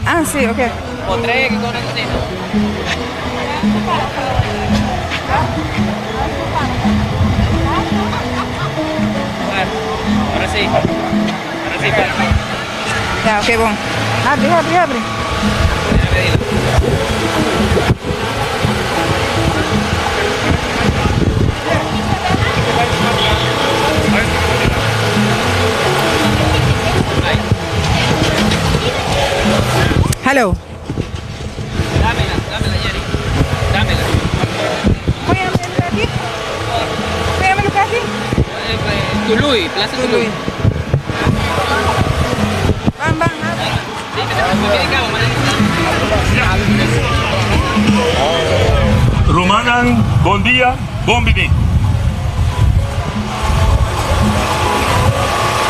Ah, sí, ok. Ya, ok, bon. Habri, habri, habri. Hello. Tului, Plaza Tului. Bam, bam, Rumannan, bon dia, bon bini.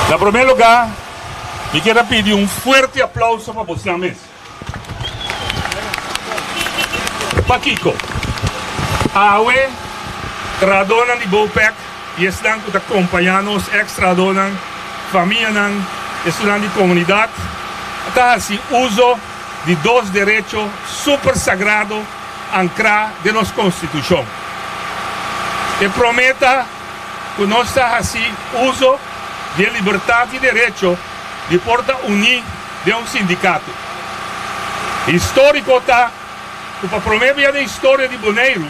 Na promé lugá, mi kier a pidi un fuerte aplauso pa bosnan mes. Pakiko? Awe, trahadónan di Bopec i esnan ku ta kompañá nos eks trahadónan, famianan, esunnan di komunidat, ta hasi uso di dos derecho super sagrado ankrá den nos Konstitushon. E promé ta ku nos ta hasi uso di e libertat i derecho di por ta uní den un sindikato. Históriko ta ku pa promé bia den historia di Boneiru,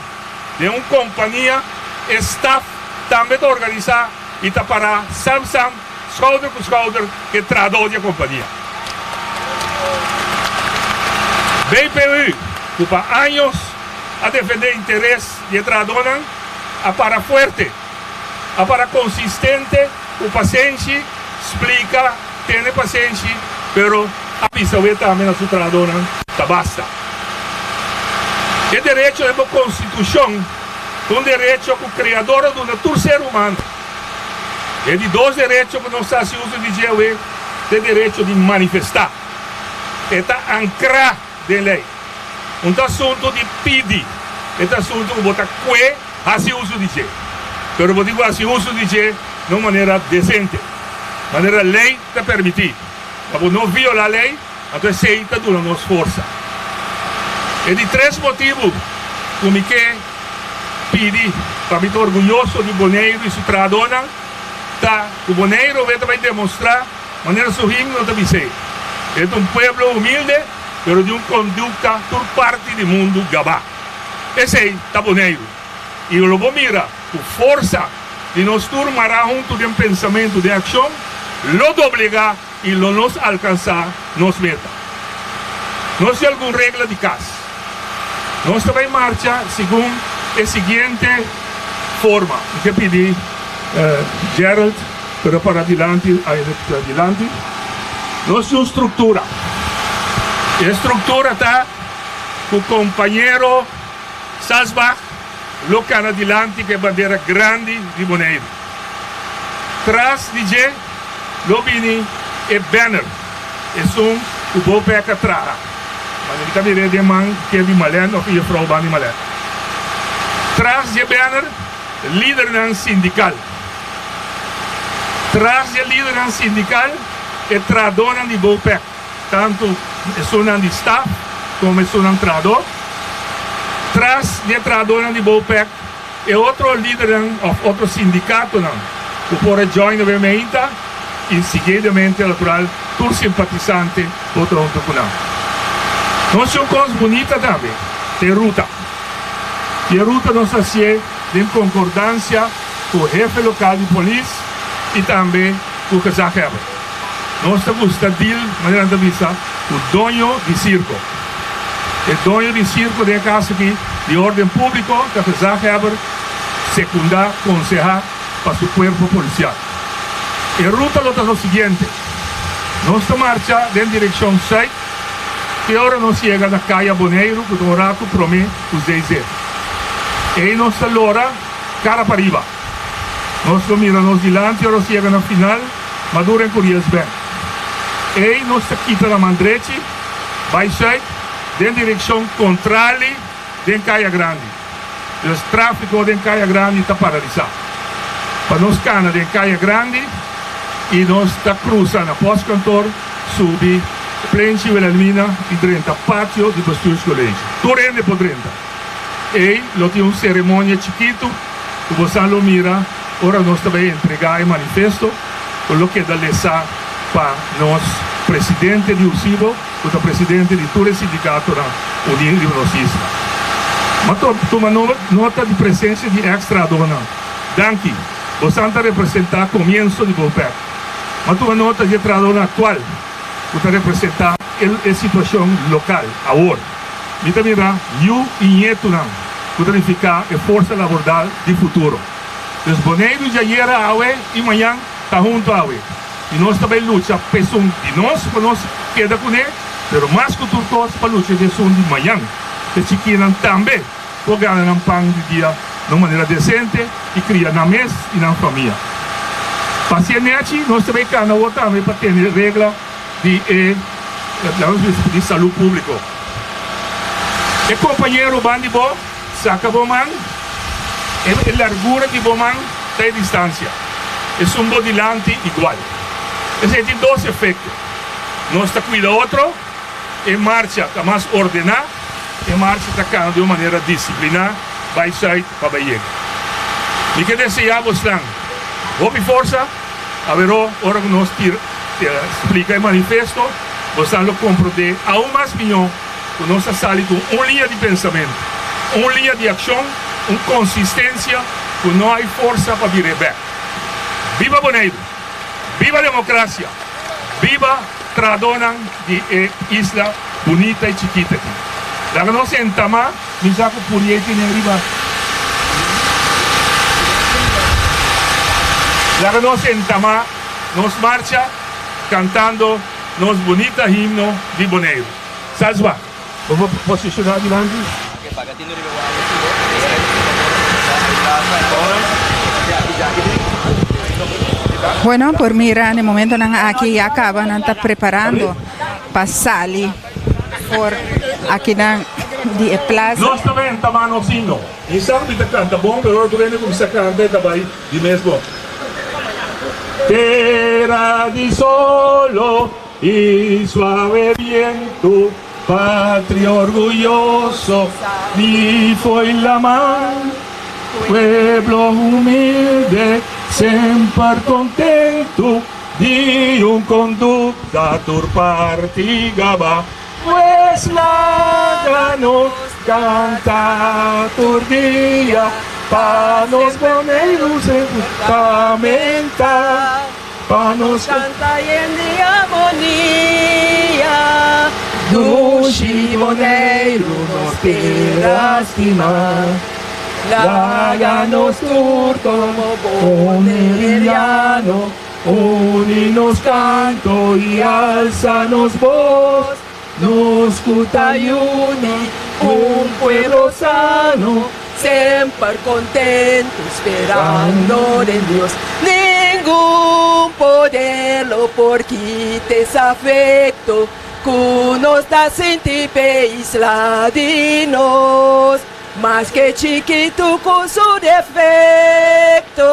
den un kompania e staf tambe ta organisá i ta pará sam sam, skouder ku skouder, ku e trahadó di e kompania. BPU, ku pa años a defendé interes di e trahadónan, a para fuerte, a para konsistente ku pasenshi, splika, tene pasenshi, pero a bisa wet tambe na su trahadónan ta basta. E derecho den bo konstitushon ta un derecho ku Kreador a duna tur ser humano. E di dos derecho ku nos ta hasi uso di dje awe ta e derecho di manifestá. E ta ankrá den lei. Un ta asuntu di pidi, e ta asuntu ku bo ta kue hasi uso di dje. Pero bo tin ku hasi uso di dje na un manera desente, manera lei ta permití. Pa bo no violá lei, anto esei ta duna nos forsa. E di tres motibu ku mi ke pidi pa mi ta orguyoso di Boneiru i su trahadónan ta ku Boneiru awe ta bai demostrá manera su himno ta bis'é, E ta un pueblo humilde pero di un kondukta tur parti di mundu gabá. Esei ta Boneiru i lo bo mira ku forsa di nos tur mará huntu den pensamentu, den akshon, lo doblegá i lo nos alkansá nos meta. Nos tin algun regla di kas. Nos ta bai marcha segun e siguiente forma. Mi ke pidi Gerald pero para dilanti, dilanti. Nos tin un struktura. E struktura ta ku kompañero Salsbach lo kana dilanti ku e bandera grandi di Boneiru. Tras di dje lo bini e banner, esun ku bo pek a traha. Mane mi ta mir'é den man ke di Malen òf juffrouw Bani Malen. Tras di e banner, lidernan sindikal. Tras di e lidernan sindikal, e trahadónan di Bopec. Tantu esunnan di staf komo esunnan trahadó. Tras di e trahadónan di Bopec e otro lidernan òf otro sindikatonan ku por a join awe meinta i siguidamente natural tur simpatisante por ta huntu ku nan. Nos tin un kos bunita tambe, ta e ruta. I e ruta nos a hasié den konkordansia ku hefe lokal di polis i tambe ku gezaghebber. Nos ta gusta deal, manera nan ta bisa, ku doño di sirko. E doño di sirko den e kaso aki di orden públiko ta gezaghebber sekundá, konsehá pa su kuerpo polisial. E ruta lo ta lo siguiente, Nos ta marcha den direkshon sùit te ora nos yega na Kaya Boneiru ku ta un ratu promé ku ZZ. Ei nos ta lora kara pariba. Nos lo mira nos dilanti ora nos yega na final Maduro en Curiels Bank. Ei nos ta kita na man drechi bai sùit den direkshon kontrali den Kaya Grandi. Dus tráfiko den Kaya Grandi ta paralisá. Pa nos kana den Kaya Grandi i nos ta krusa na Postkantoor, subi Plenchi Wilhelmina i drenta patio di Bestuurscollege. Tur hende por drenta. Ei lo tin un seremonia chikitu ku bosan lo mira ora nos ta bai entregá e manifesto ku lo keda lesá pa nos presidente di USIBO, ku ta presidente di tur e sindikatonan uní riba nos isla. Ma tuma nota di presensia di èks trahadónan. Danki. Bosan ta representá komienso di Bopec. Ma tuma nota di e trahadónan aktual ku ta representá e situashon lokal awor. Mi ta mira yu i ñetunan ku ta nifiká e forsa labordal di futuro. Dus Boneiru djayera awe i mañan ta huntu awe i nos ta bai lucha pa esun di nos pa nos keda kuné, pero mas ku tur kos pa lucha di esun di mañan pa e chikinan tambe por gana nan pan di dia na un manera desente i kria nan mes i nan famia. Pa hasié nechi nos ta bai kana awor tambe pa tene regla di e di salú públiko. E kompañero ban di bo saka bo man, e largura di bo man ta e distansia. Esun bo dilanti igual. Esei tin dos efekto, nos ta kuida otro, e marcha ta mas ordená, e marcha ta kana di un manera disipliná bai sùit pa bai yega. Mi ke deseá bosnan hopi forsa. Aweró, ora ku nos tir splika e manifesto, bosan lo komprondé aun mas mihó ku nos a sali ku un liña di pensamentu, un liña di akshon, un konsistensia ku no hay forsa pa bir'é bèk. Biba Boneiru! Biba demokrasia! Biba trahadónan di e isla bunita i chikita aki! Laga nos entamá. Mi sa ku Purié tene riba. Laga nos entamá nos marcha kantando nos bunita himno di Boneiru. Salswa, bo por posishoná dilanti? Bueno, por mira na e momentonan aki ya caba nan ta preparando pa sali. For akinan di e plaza. Nos ta benta mano sino. Mi sa ku mi ta kanta bon, pero ora tur hende kuminsá kanta e ta bai di mes bon. Tera di solo i suave bientu, patria orguyoso di fo'i laman, pueblo humilde semper kontentu. Di un conducta tur parti gaba. Pues laga nos canta tur dia pa nos Boneiru semper ta menta pa nos canta yen di armonia. Dushi Boneiru nos tera stima. Laga nos tur como boneriano. Uni nos canto y alza nos voz, nos cu ta uni un pueblo sano. Semper contento sperando den Dios, ningun poder lo por kita es afecto cu nos ta sinti p'e isla di nos, maske chikitu cu su defecto.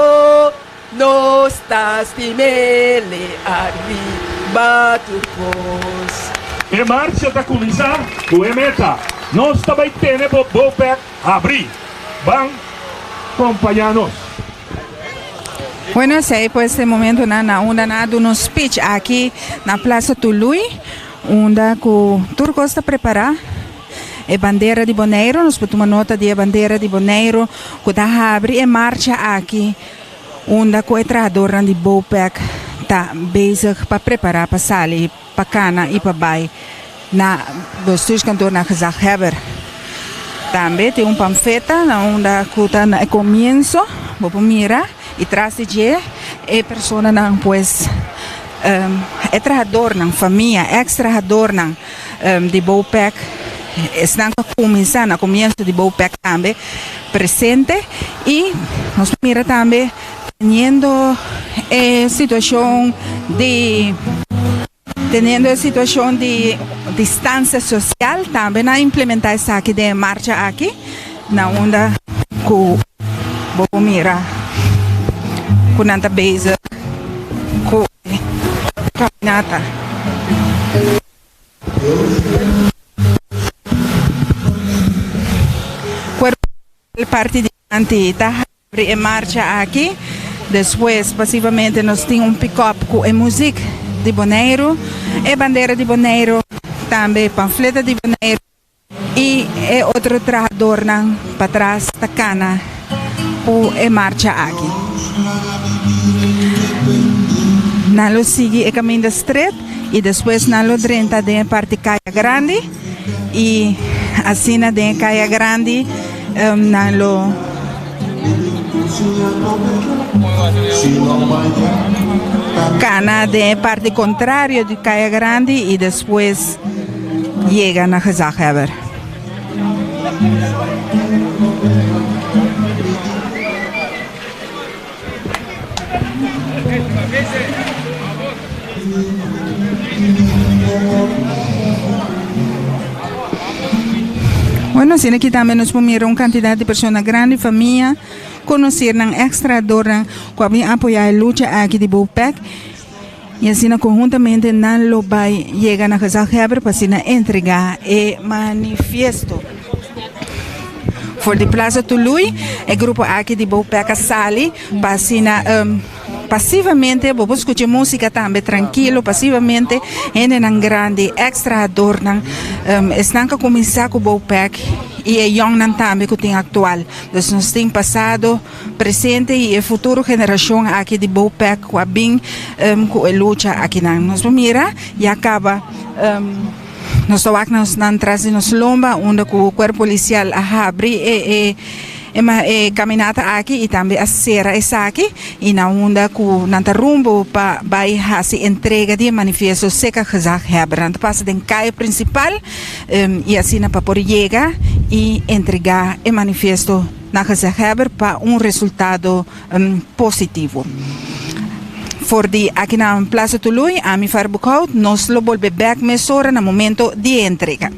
Nos ta stim'Ele ariba tur kos. E marcha ta kuminsá ku e meta, Nos ta bai tene bo Bopec habrí. Ban kompañá nos. Bueno, esei pues e momentonan na unda nan a duna un speech aki na Plaza Tului, unda ku tur kos ta prepará. E bandera di Boneiru, nos por tuma nota di e bandera di Boneiru ku ta habri e marcha aki, unda ku e trahadornan di Bopec ta bezig pa prepará pa sali pa kana i pa bai na bestuurskantoor na Gezaghebber. Tambe tin un pamfeta na unda ku ta na e komienso, bo por mira, i tras di dje e personanan pues e trahadornan, famia, eks trahadornan di Bopec, esnan ku a kuminsá na komienso di Bopec tambe presente i nos por mira tambe teniendo e situashon di teniendo e situashon di distansia sosial tambe nan a implementá esaki den e marcha aki na unda ku bo por mira ku nan ta bezig ku e kaminata. Cuerpo parti dilanti ta habri e marcha aki. Despues pasivamente nos tin un pick-up cu e muziek di Boneiru, e bandera di Boneiru, tambe pamfleta di Boneiru y e otro trahadornan patras ta cana cu e marcha aki. Nan lo sigui e caminda stret y despues nan lo drenta den e parti Caya Grandi y asina den e Caya Grandi nan lo cana den e parti contrario di Caya Grandi y despues yega na Gezaghebber. Bueno, asina aki tambe nos por mira un cantidad di persona grandi, famia, conocirnan, ex trahadornan cu a bin apoya e lucha aki di Bopec y asina conhuntamente nan lo bay yega na Gezaghebber pa asina entrega e manifiesto. For di Plaza Tului e grupo aki di Bopec a sali pa asina pasivamente bo por scucha e musica tambe trankilo pasivamente hendenan grandi ex trahadornan esnan cu a cuminsa cu Bopec y e yongnan tambe cu tin actual. Dus nos tin pasado, presente y e futuro generacion aki di Bopec cu a bin cu e lucha akinan. Nos por mira ya caba. Nos ta wak nos nan tras di nos lomba unda cu cuerpo policial a habri e e caminata aki y tambe a cera esaki y na unda cu nan ta rumbo pa bay haci entrega di e manifiesto seca gezaghebber. Nan ta pasa den caye principal y asina pa por yega y entrega e manifiesto na gezaghebber pa un resultado positivo. For di aki na Plaza Tului, ami Far Boekhout, nos lo bolbe bek mesora na momento di e entrega.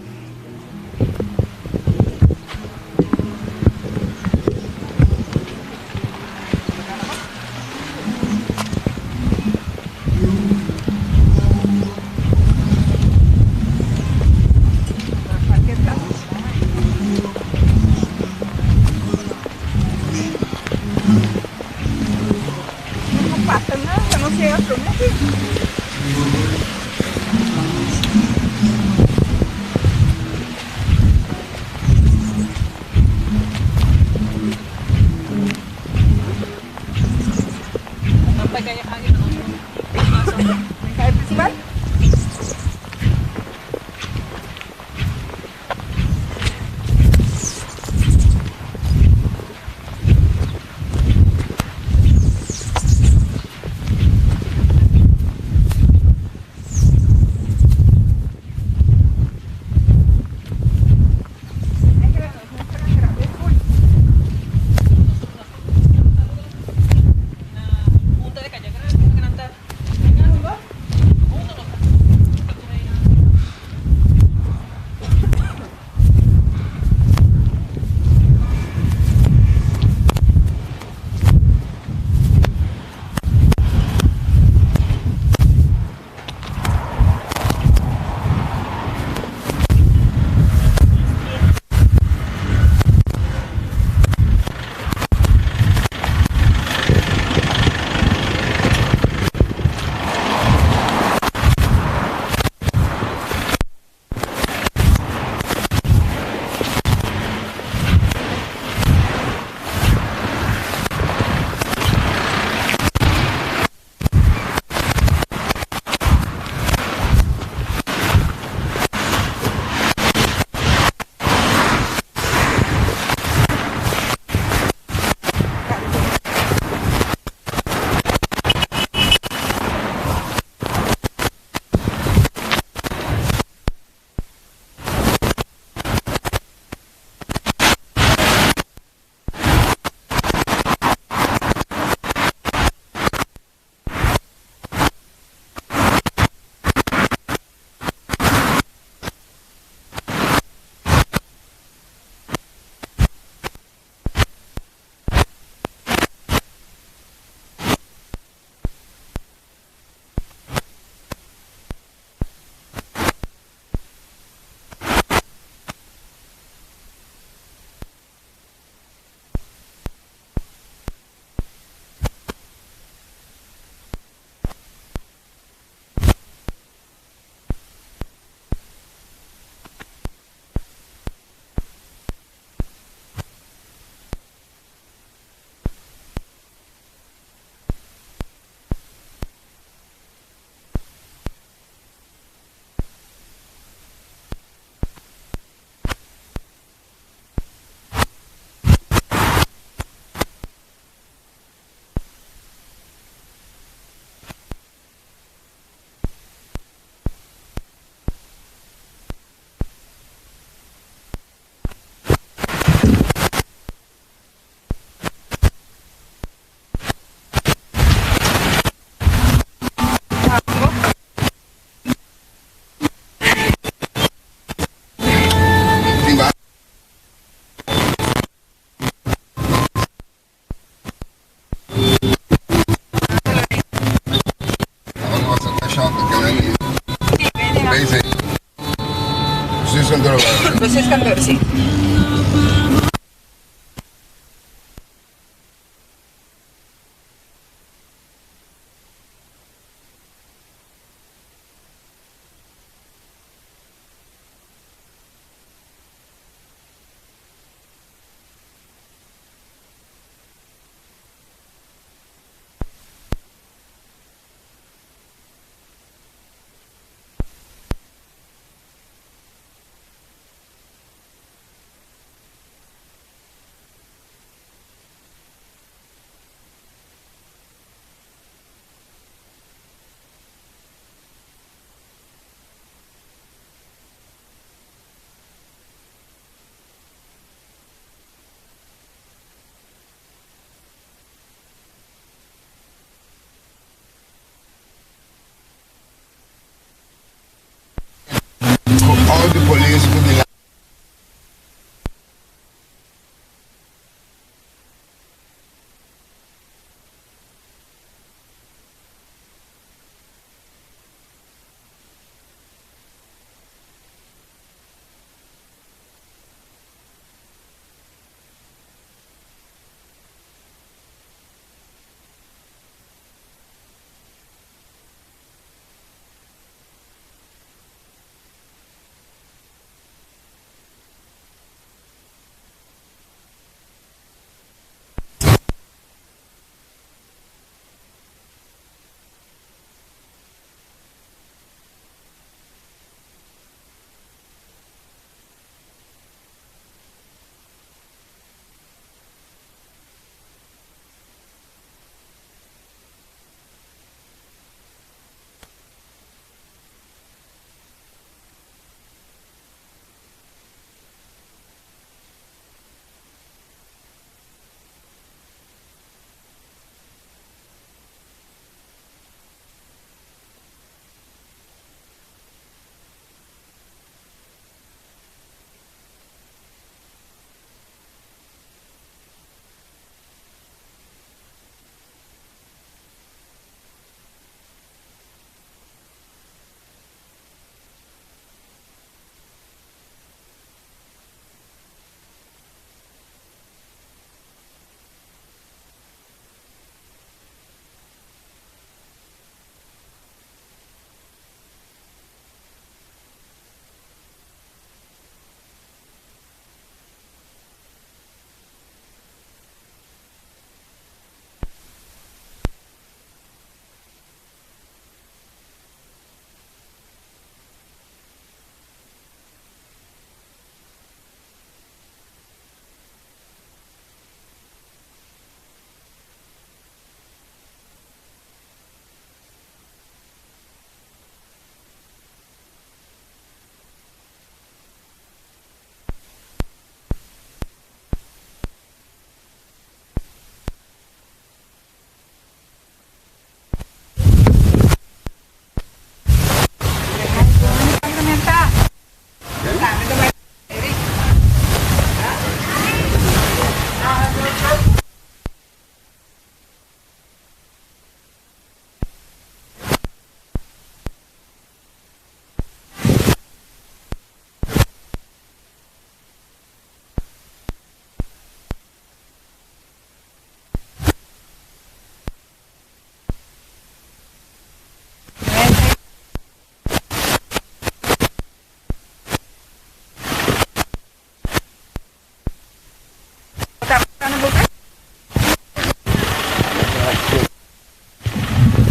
Bestuurskantoor. Bestuurskantoor, si. All the police ku di.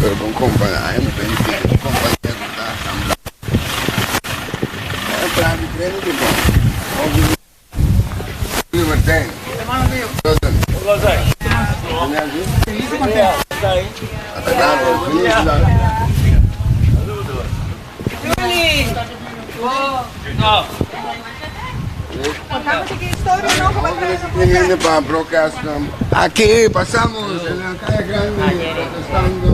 Pero con compañía, un compañía que está asamblea. Plan de training, Libertad. Para broadcast. Aquí pasamos en la calle grande protestando.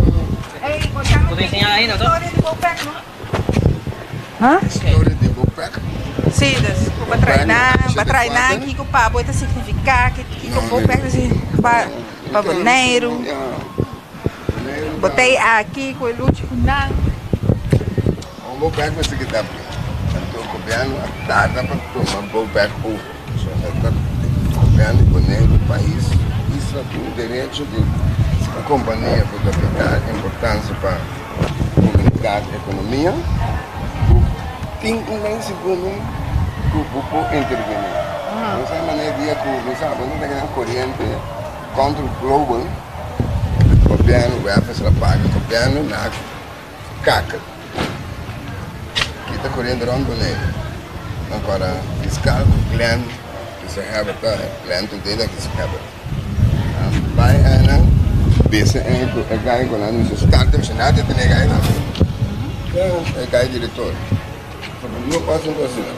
¿Ah? Historia de Bopec. Sí, dus pa traina, pa traina kiko pa bo ta significa, kiko Bopec pa pa Boneiru. Botei aki ku e lucha ku nan. Un Bopec mester kita. Anto. Gobièrnu a tarda pa tuma Bopec over. So e ta gobièrnu di Boneiru, pais, isla tin derecho di un kompania ku ta vital importansia pa komunidat, ekonomia, ku tin un lei segun mi ku bo por intervení. Nos a manera dia ku nos a bo no ta keda koriente Control Global, gobièrnu wèf a paga gobièrnu na kakel. Kita koriente rònt Boneiru. Nan kòrda fiskal ku Glenn Gezaghebber ta Glenn Tudela Gezaghebber. Nan bai einan bisa e ku e gai ku nan mester start mester nada detené e gai nan. E gai direktor. No pasa un kos asina.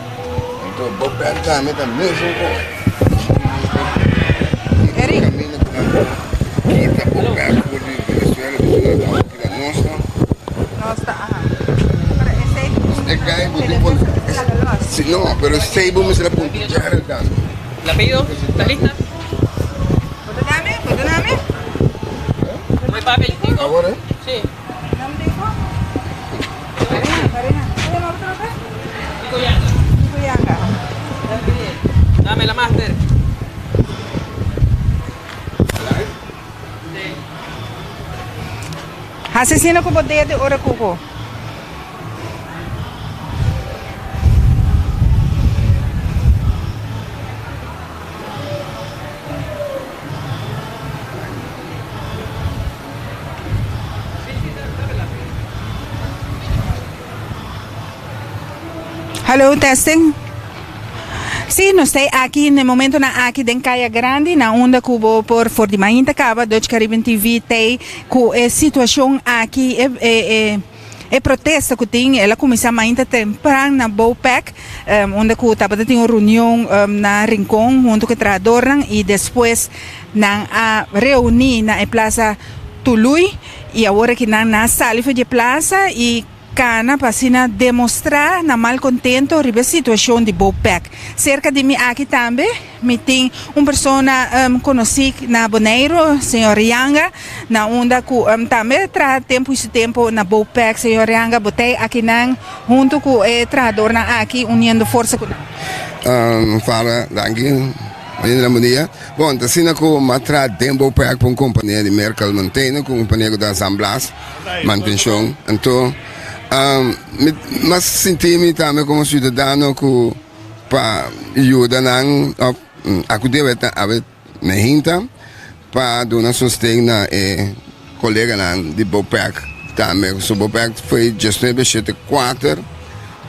Anto bo pèt tambe ta mesun kos. Eric. Kaminda ku nan por kita bo pèt for di Venezuela bisa nan ta kita nos no. Nos ta aha. Pero esei E gai bo tin por si no pero esei bo mester a puntra Gerald tambe. La pido? ¿Estás lista? Bo ta dame? Bo ta dame? Voy papi, chico. Awor eh? Sí. Dame tiempo. Pareha, pareha. Cómo llama otro vez? Chico Yanga. Chico Yanga. Dame la máster. Sí. Asesino ku bo dede ora kuko. Hallo testing. Sí, nos ta aki na e momentonan aki den Kaya Grandi na unda ku bo por for di mainta kaba Dutch Caribbean TV tei ku e situashon aki e e e e protesta ku tin el a kuminsá mainta tempran na Bopec unda ku tabata tin un reunion na Rincon hunto ku e trahadornan i despues Nan a reuní na e plaza Tului i awor aki nan a sali for di e plaza i kana pa asina demostrá nan malkontento riba e situashon di Bopec. Serka di mi aki tambe mi tin un persona konosí na Boneiru, señor Rianga, na unda ku tambe traha tempu i su tempu na Bopec. Señor Rianga, bo ta akinan huntu ku e trahadornan aki uniendo forsa ku nan? Fala, danki. Linda bon dia. Bon, ta asina ku m'a traha den Bopec pa un kompania di Merkel Mantena, ku un kompania ku ta San Blas Mantenshon. Anto, mi m'a sinti mi tambe komo siudadano ku pa yuda nan òf akudí awe ta awe na hinta pa duna sosten na e koleganan di Bopec tambe. So Bopec foi diesnuebe shete kuater.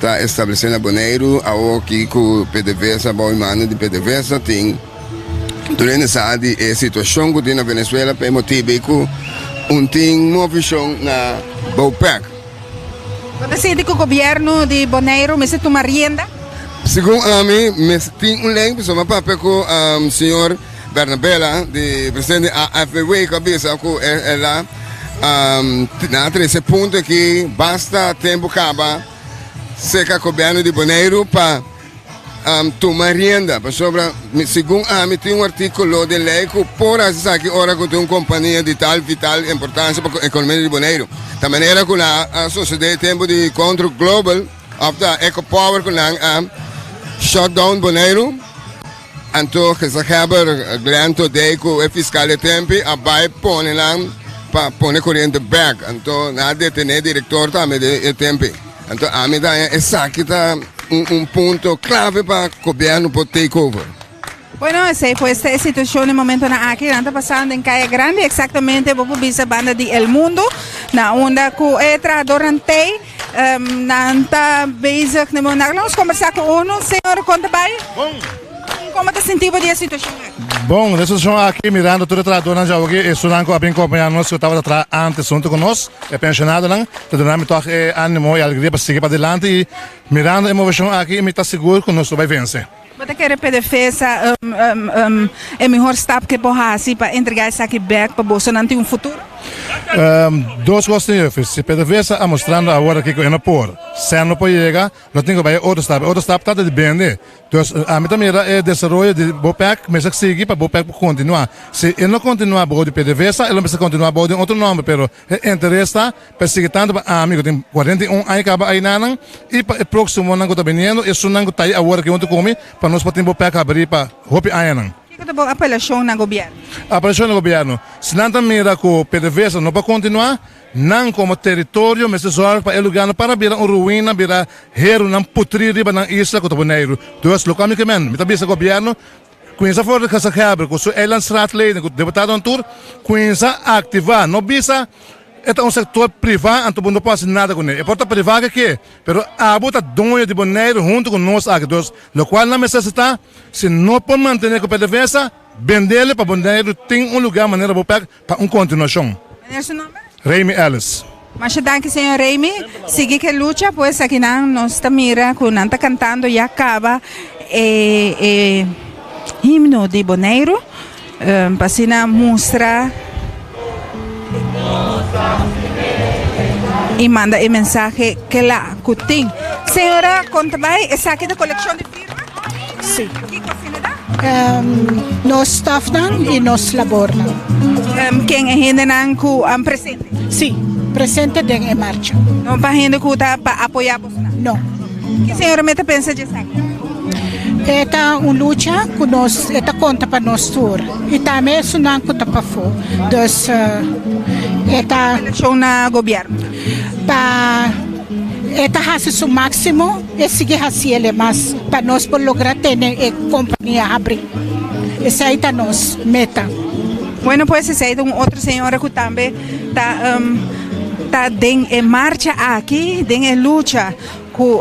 Ta establesé na Boneiru awoki ku PDVSA bou e mando di PDVSA tin tur hende sa di e situashon ku tin na Venezuela pa e motibu ei ku un tin movishon na Bopec. Bo ta sinti ku gobièrnu di Boneiru mester tuma rienda? Segun ami mester tin un lei pasobra mi a papia ku señor Bernabela di presidente di AFBW ku a bisa ku el a Nan a trese punto aki basta tempu kaba serka gobièrnu di Boneiru pa tuma rienda pasobra segun ami tin un artíkulo den lei ku por hasi esaki ora ku tin un kompania di tal vital importansia pa ekonomia di Boneiru. Ta manera ku nan a sosodé tempu di Contro Global òf ta Ecopower ku nan a shut down Boneiru. Anto gezaghebber Glenn Todey ku e fiskal e tempi a bai pone nan pa pone koriente bek. Anto nan a detené direktor tambe den e tempi. Anto ami ta haña esaki ta un punto klave pa gobièrnu por take over. Bueno, esei pues ta e situashon e momentonan aki. Nan ta pasando den Kaya Grandi, eksaktamente bo por bisa banda di El Mundo, na unda ku e trahadornan tei. Nan ta bezig na moda. Nos kombersá ku unu. Señor, kon ta bai? Bon. Komo ta sinti bo di e situashon aki? Bon, e situashon aki, mirando tur e trahadónan djawe aki, esunnan ku a bin kompañá nos ku tabata traha ántes huntu ku nos, e penshonadonan, ta duna mi tòg e ánimo i alegria pa sigui padilanti i mirando e moveshon aki mi ta sigur ku nos lo bai vense. Bo ta kere PDVSA e mihor stap ke por hasi pa entregá esaki bèk pa bosonan tin un futuro? Dos kos tin Jeffrey, si PDVSA a mustrando awor aki ku e no por, sèn no por yega, lo tin ku bai e otro stap. E otro stap ta di bende. Dus ami ta mira e desaroyo di Bopec mester sigui pa Bopec por kontinuá. Si e no kontinuá bou di PDVSA, e lo mester kontinuá bou di un otro nòmber, pero e interes ta pa e sigui tantu pa ami ku tin 41 aña kaba ayinanan i pa e próksimonan ku ta biniendo, esunnan ku ta ei awor aki huntu ku mi, pa nos por tin Bopec habrí pa hopi añanan. Kiko ta bo apelashon na gobièrnu? Apelashon na gobièrnu, Si nan ta mira ku PDVSA no por kontinuá, Nan komo teritorio mester zòrg pa e lugá no para bira un ruina, bira herunan putrí riba nan isla ku ta Boneiru. Dus loke ami ke men, mi ta bisa gobièrnu, kuminsá for di Gezaghèber ku su eilandsraadleden, ku deputadonan tur, kuminsá aktivá, no bisa e ta un sektor privá anto bo no por hasi nada kuné. E por ta privá ke ke, pero abo ta doño di Boneiru huntu ku nos aki. Dus lokual nan mester ta, si no por mantené ku PDVSA, bendele pa Boneiru tin un lugá manera bo pèk Pa un kontinuashon. Meneer su nomber? Remy Ellis. Masha danki señor Remy. Sigui ke lucha pues akinan nos ta mira ku nan ta kantando ya kaba e e himno di Boneiru pa asina mustra i manda e mensahe kla ku tin. Señora kon ta bai esaki ta kolekshon di firma? Sí. Kiko asina ta? Nos stafnan y nos labornan. Ken e hendenan cu presente? Sí, presente den e marcha. No pa hende cu ta pa apoya bosonan? No. Ki señora me ta pensa dje esaki? E ta un lucha cu nos, e ta conta pa nos tur y tambe esunnan cu ta pafó. Dus e ta. Apelacion na gobierno? Pa e ta haci su maximo. E sigui haci el e mas pa nos por logra tene e compania habri. Esey ta nos meta. Bueno pues esey ta un otro señora cu tambe ta ta den e marcha aki, den e lucha cu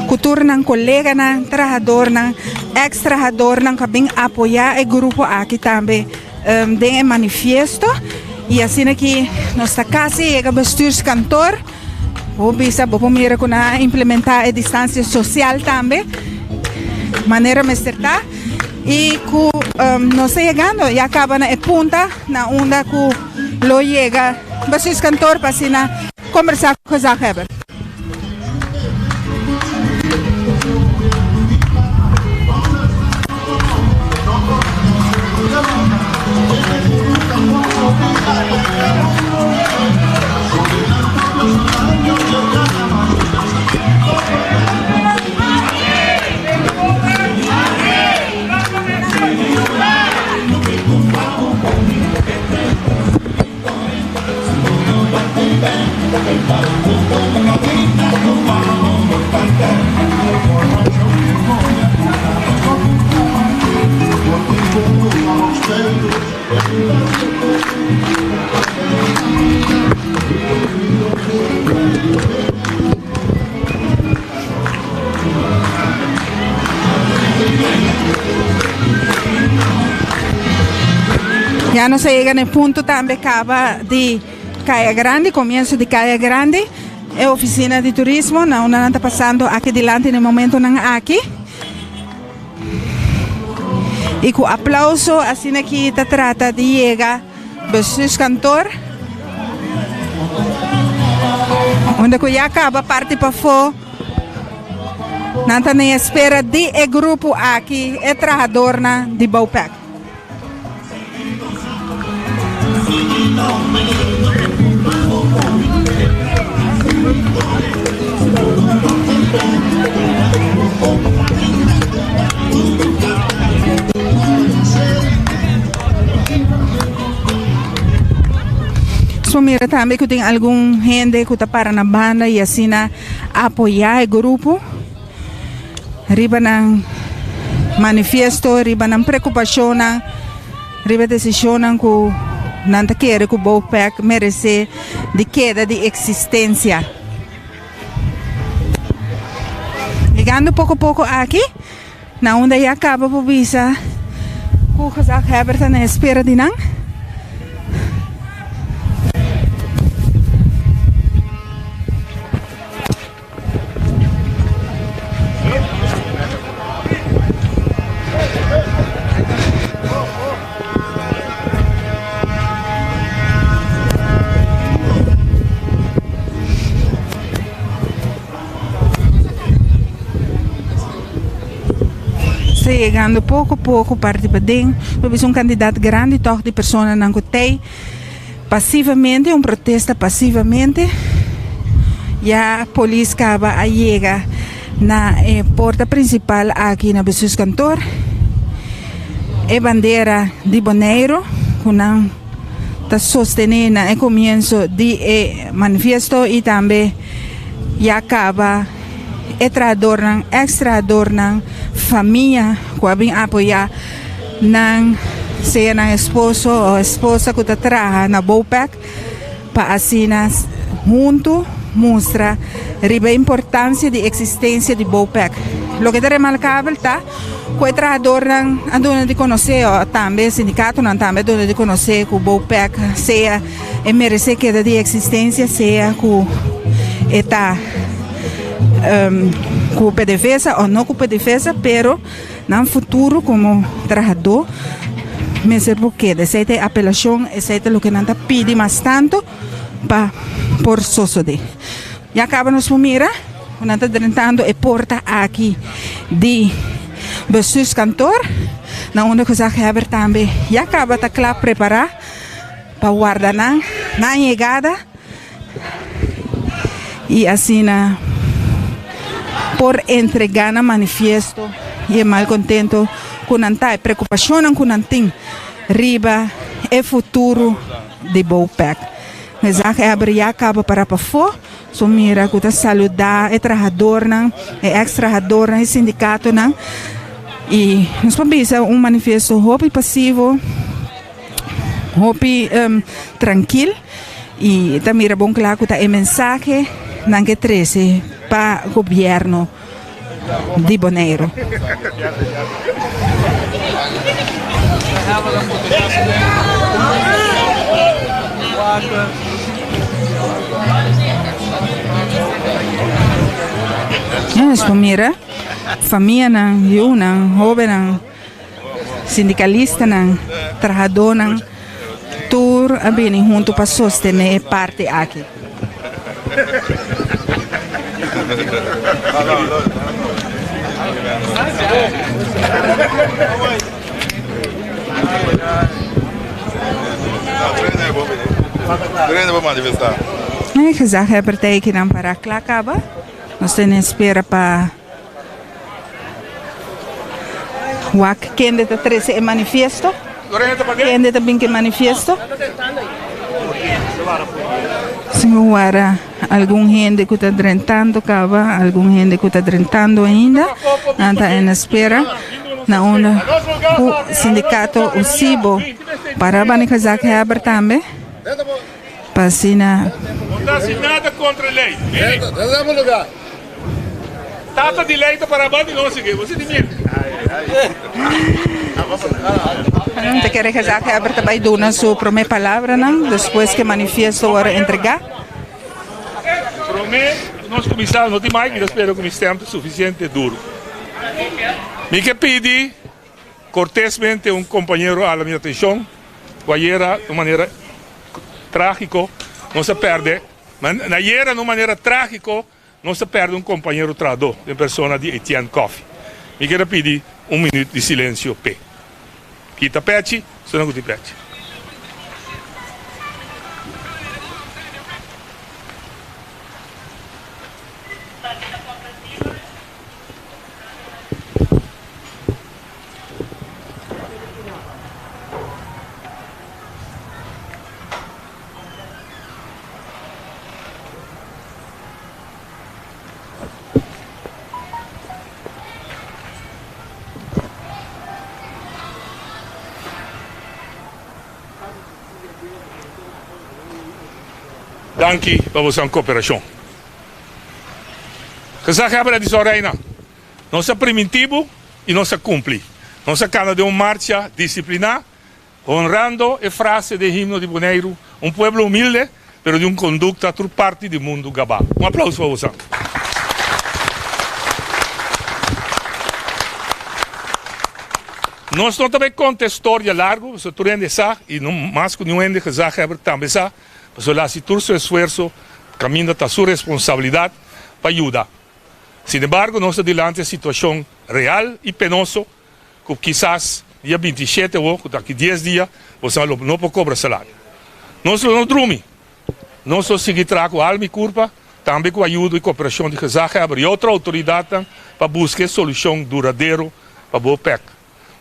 cu tur nan coleganan, trahadornan, ex trahadornan cu a bin apoya e grupo aki tambe den e manifiesto. Y asina ki nos ta casi yega bestuurskantoor. Bo bisa bo por mira ku nan a implementá e distansia sosial tambe manera mester ta i ku nos ta yegando ya kaba na e punta na unda ku lo yega bestuurskantoor pa asina kombersá ku gezaghebber. Ya nos a yega na e punto tambe caba di Caya Grandi, comienzo di Caya Grandi, e oficina di turismo na unda nan ta pasando aki dilanti na e momentonan aki. Y cu aplauso asina ki ta trata di yega bestuurskantoor unda cu ya caba parti pafo nan ta na espera di e grupo aki, e trahadornan di Bouwpack. So mira tambe ku tin algun hende ku ta para na banda y asina apoya e grupo. Riba nan manifiesto, riba nan preokupashonnan, riba desishonnan ku nan ta kere ku Bopec meresé di keda di eksistensia. Yegando poko poko aki, na unda ya kaba por bisa ku gezaghebber ta na espera di nan. ta yegando poko poko parti paden. Lo bisa un kantidat grandi tòg di personanan ku tei pasivamente, un protesta pasivamente. Ya polis kaba a yega na e porta prinsipal aki na Bestuurskantoor. E bandera di Boneiru ku nan ta sostené na e komienso di e manifiesto i tambe ya kaba e trahadornan, eks trahadornan, famia ku a bin apoyá nan sea nan esposo o esposa ku ta traha na Bopec pa asina huntu mustra riba e importansia di eksistensia di Bopec. Loke ta remarkabel ta ku e trahadornan a duna di konosé o tambe sindikatonan tambe a duna di konosé ku Bopec sea E meresé keda di eksistensia sea ku e ta ku PDVSA o no ku PDVSA, pero nan futuro komo trahadó mester por keda. Esei ta e apelashon, esei ta loke nan ta pidi mas tantu pa por sosodé. Ya kaba nos por mira ku nan ta drentando e porta aki di Bestuurskantoor, na unda Gezaghebber tambe ya kaba ta kla prepará. Pa warda nan nan yegada y asina por entrega nan manifiesto y e malcontento cu nan ta, e preocupacionnan cu nan tin riba e futuro di Bopec. Gezaghebber ya caba para pafo, so mira cu ta saluda e trahadornan, e ex trahadornan, e sindicatonan y nos por bisa un manifiesto hopi pasivo. Hopi trankil y ta mira bon kla ku ta e mensahe nan ke trese pa gobierno di Boneiru. Nos por mira famianan, yunan, hobennan. Sindikalistanan, trahadónan, tur a bini huntu pa sostené e parti aki. E gezaghebber ta ekinan para kla kaba. Nos ta na espera pa. Wak kende ta trece e manifiesto. Kende ta bin ke manifiesto. Sin wara algun hende ku ta drentando kaba, algun hende ku ta drentando ainda. Nan ta en espera na unda ku sindikato Usibo para bani gezaghebber tambe. Pa asina. No ta haci nada contra e ley. Mire. Tata di ley ta para banda di nos aki. Bo sinti miedo? Nan ta kere gezaghebber ta bay duna su prome palabranan despues ke manifiesto worde entrega. Prome nos cuminsa no tin mic, mi ta spera cu mi stem ta suficiente duro. Mi ke pidi Cortésmente un compañero a hala mi atencion cu ayera di un manera tragico nos a perde, ayera di un manera tragico nos a perde un compañero trahador den persona di Etienne Coffie. Mi kier a pidi un minuut di silencio p'e. Kita pechi, esnan cu tin pechi. Danki pa boso koperashon. Gezaghebber Edison Reina. Nos a primintí bo i nos a kumpli. Nos a kana den un marcha disipliná, honrando e frase den himno di Boneiru, Un pueblo humilde, pero di un kondukta tur parti di mundu gabá. Un aplauso pa bosan. Nos no ta bai konta e storia largu, pasobra tur hende sa, i no mas ku niun hende gezaghebber tambe sa, pasobra el a hasi tur su esfuerso kaminda ta su responsabilidat pa yuda. Sinembargo, nos ta dilanti e situacion real y penoso. ku kisas dia 27 awor, ku ta aki 10 dia, boso lo no por kobra salario. Nos lo no drumi. Nos lo sigui traha ku alma i kurpa, tambe ku ayudo i koperashon di gezaghebber i otro outoridatnan pa buska e solushon duradero pa Bopec.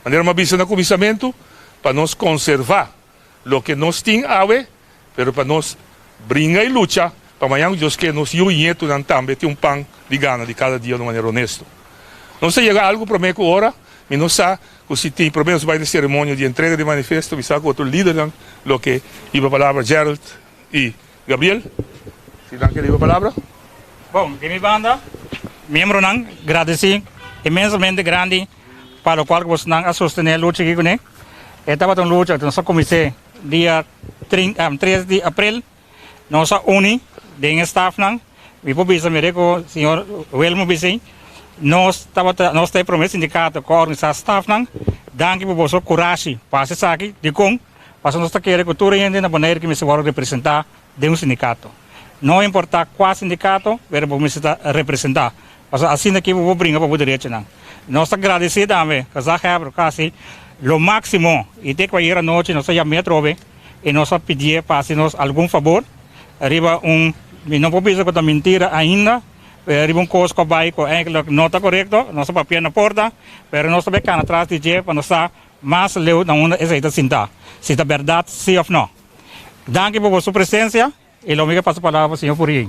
Manera mi a bisa na kuminsamentu, pa nos konservá loke nos tin awe, pero pa nos bringa i lucha pa mañan ku Dios ke nos yu i ñetunan tambe tin un pan di gana di kada dia di un manera honesto. Nos ta yega algu promé ku ora, mi no sa ku si tin promé nos bai na seremonia di entrega di manifesto, mi sa ku otro lidernan lo ke hiba palabra, Gerald i Gabriel, si nan ke hiba palabra. Bon, di mi banda, miembronan, gradesí inmensamente grandi pa lokual ku bosnan a sostené e lucha aki kuné. E tabata un lucha ku nos a kumins'é dia 3 di aprel. Nos a uni den e stafnan. Mi por bisa mire ku señor Wilmo bis'ei, nos tabata nos ta e promé sindikato ku a organisá stafnan. Danki pa boso kurashi pa hasi esaki. Dikon? Pasobra nos ta kere ku tur hende na Boneiru ke mester wòrdu representá den un sindikato. No importá kua sindikato, pero bo mester ta representá. Pasobra asina aki bo por bringa pa bo derechonan. Nos ta gradisí tambe Gezaghebber ku a hasi lo máksimo i te ku ayer anochi nos a yam'é atrobe i nos a pidié pa hasi nos algun fabor riba un, mi no por bisa ku ta mintira ainda, pero riba un kos ku a bai ku eigentlik no ta korekto. Nos a papia na porta, pero nos ta bai kana tras di dje pa nos sa mas leu na unda esei ta sintá, si ta bèrdat sí òf nò. Danki pa boso presensia i lo mi ke pasa palabra pa señor Furien.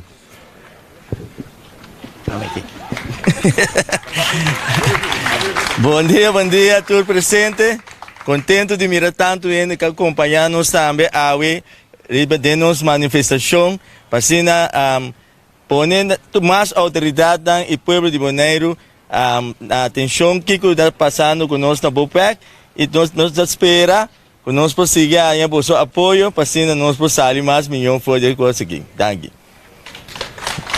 Bon dia, bon dia tur presente. Contento di mira tanto hende que acompaña nos tambe awe riba den nos manifestacion pa asina um, pone mas autoridadnan y pueblo di Boneiru um, na atencion kiko ta pasando cu nos na Bopec y nos, nos ta spera Ku nos por sigui haña boso apoyo pa asina nos por sali mas mihó for di e kos aki. Danki.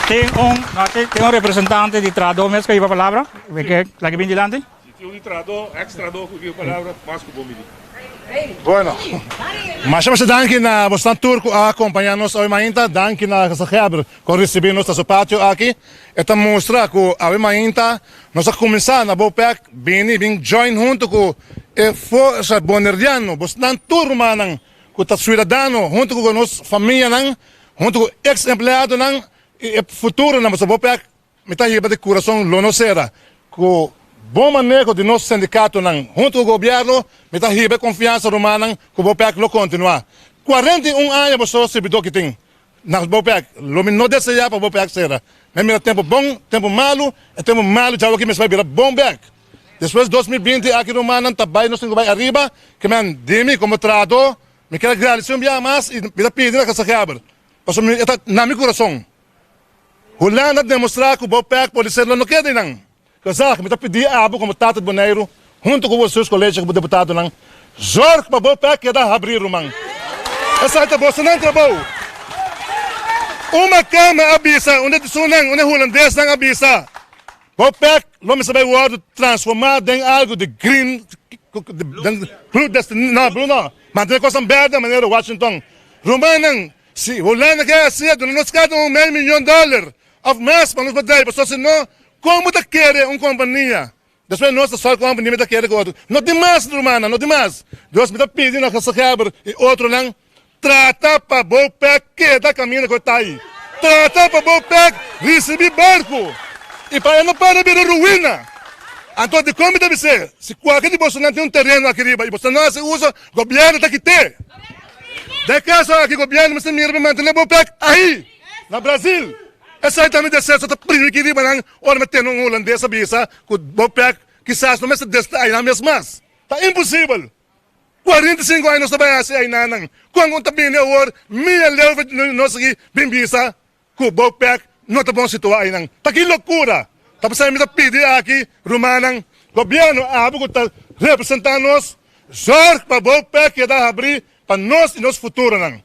Tin un, no, tin, tin un representante di trahadó mes ku a hiba palabra. Mi ke laga bin dilanti. Si tin un di trahadó, ex trahadó ku hiba palabra, mas ku bon bini. Bueno, masha masha danki na bosnan tur ku a akompañá nos awe mainta. Danki na Gezaghebber ku a risibí nos na su patio aki. E ta mustra ku awe mainta nos a kuminsá na Bopec bini bin join huntu ku e forsa Boneriano, bosnan tur rumannan ku ta suidadano huntu ku nos famianan, huntu ku eks empleadonan i e futuronan pasobra Bopec mi ta hiba di kurason lo no sera ku bon maneho di nos sindikatonan huntu ku gobièrnu mi ta hiba e konfiansa rumannan ku Bopec lo kontinuá. 41 aña boso sirbidó ki tin Na bo pek, lo mi no deseá pa bo pek sera. Mi a mira tempu bon, tempu malu, e tempu malu djawe aki mester bai bira bon bek. Despues 2020 aki rumannan ta bai nos tin ku bai ariba, ke men di mi komo trahadó, mi kier a gradisí un biaha mas i mi ta pidi na Gezaghebber, pasobra mi e ta na mi kurason. Hulanda a demostrá ku bo pek por di ser lo no keda einan. Gezag, mi ta pidi abo komo tata di Boneiru, huntu ku bo sus kolegio ku bo deputadonan, zorg pa bo pek keda habrí, ruman. Esaki ta bosonan trabou. Un makama a bisa, un di esunnan, un di e hulandesnan a bisa, bo pek lo mester bai wòrdu transformá den algu di green, den blue destiny, no, blue no, mantene kosnan bèrdè manera Washington. Rumannan, si Hulanda ke hasi, a duna nos kada un mei miyon dòler Of mas pa nos por drai pasobra si no kon bo ta kere un kompania despues nos ta sol kompania mi ta kere ku otro no tin mas rumannan no tin mas Dios mi ta pidi na gezaghebber i otronan trata pa bo pek keda kaminda ku e ta ai trata pa bo pek risibi barku i pa e no para bira ruina anto dikon mi ta bis'é si kualke di bosonan tin un tereno aki riba i boso no hasi uso gobièrnu ta kit'é den kaso aki gobièrnu mester mira pa mantene bo pek ai. Na Brazil, esai ta mi deseo ta primi ki riba nan ora mi tende un hulandes a bisa ku Bopec kisas no mester desta ainan mes mas. Ta imposibel! 45 aña nos ta bai hasi ainanan. Kon un ta bini awor mia leu for di nos aki bin bisa ku Bopec no ta bon situa ainan? Ta ki lokura! Ta pasai mi ta pidi aki rumannan, gobierno abo ku ta representa nos, zorg pa Bopec keda habri pa nos i nos futuronan.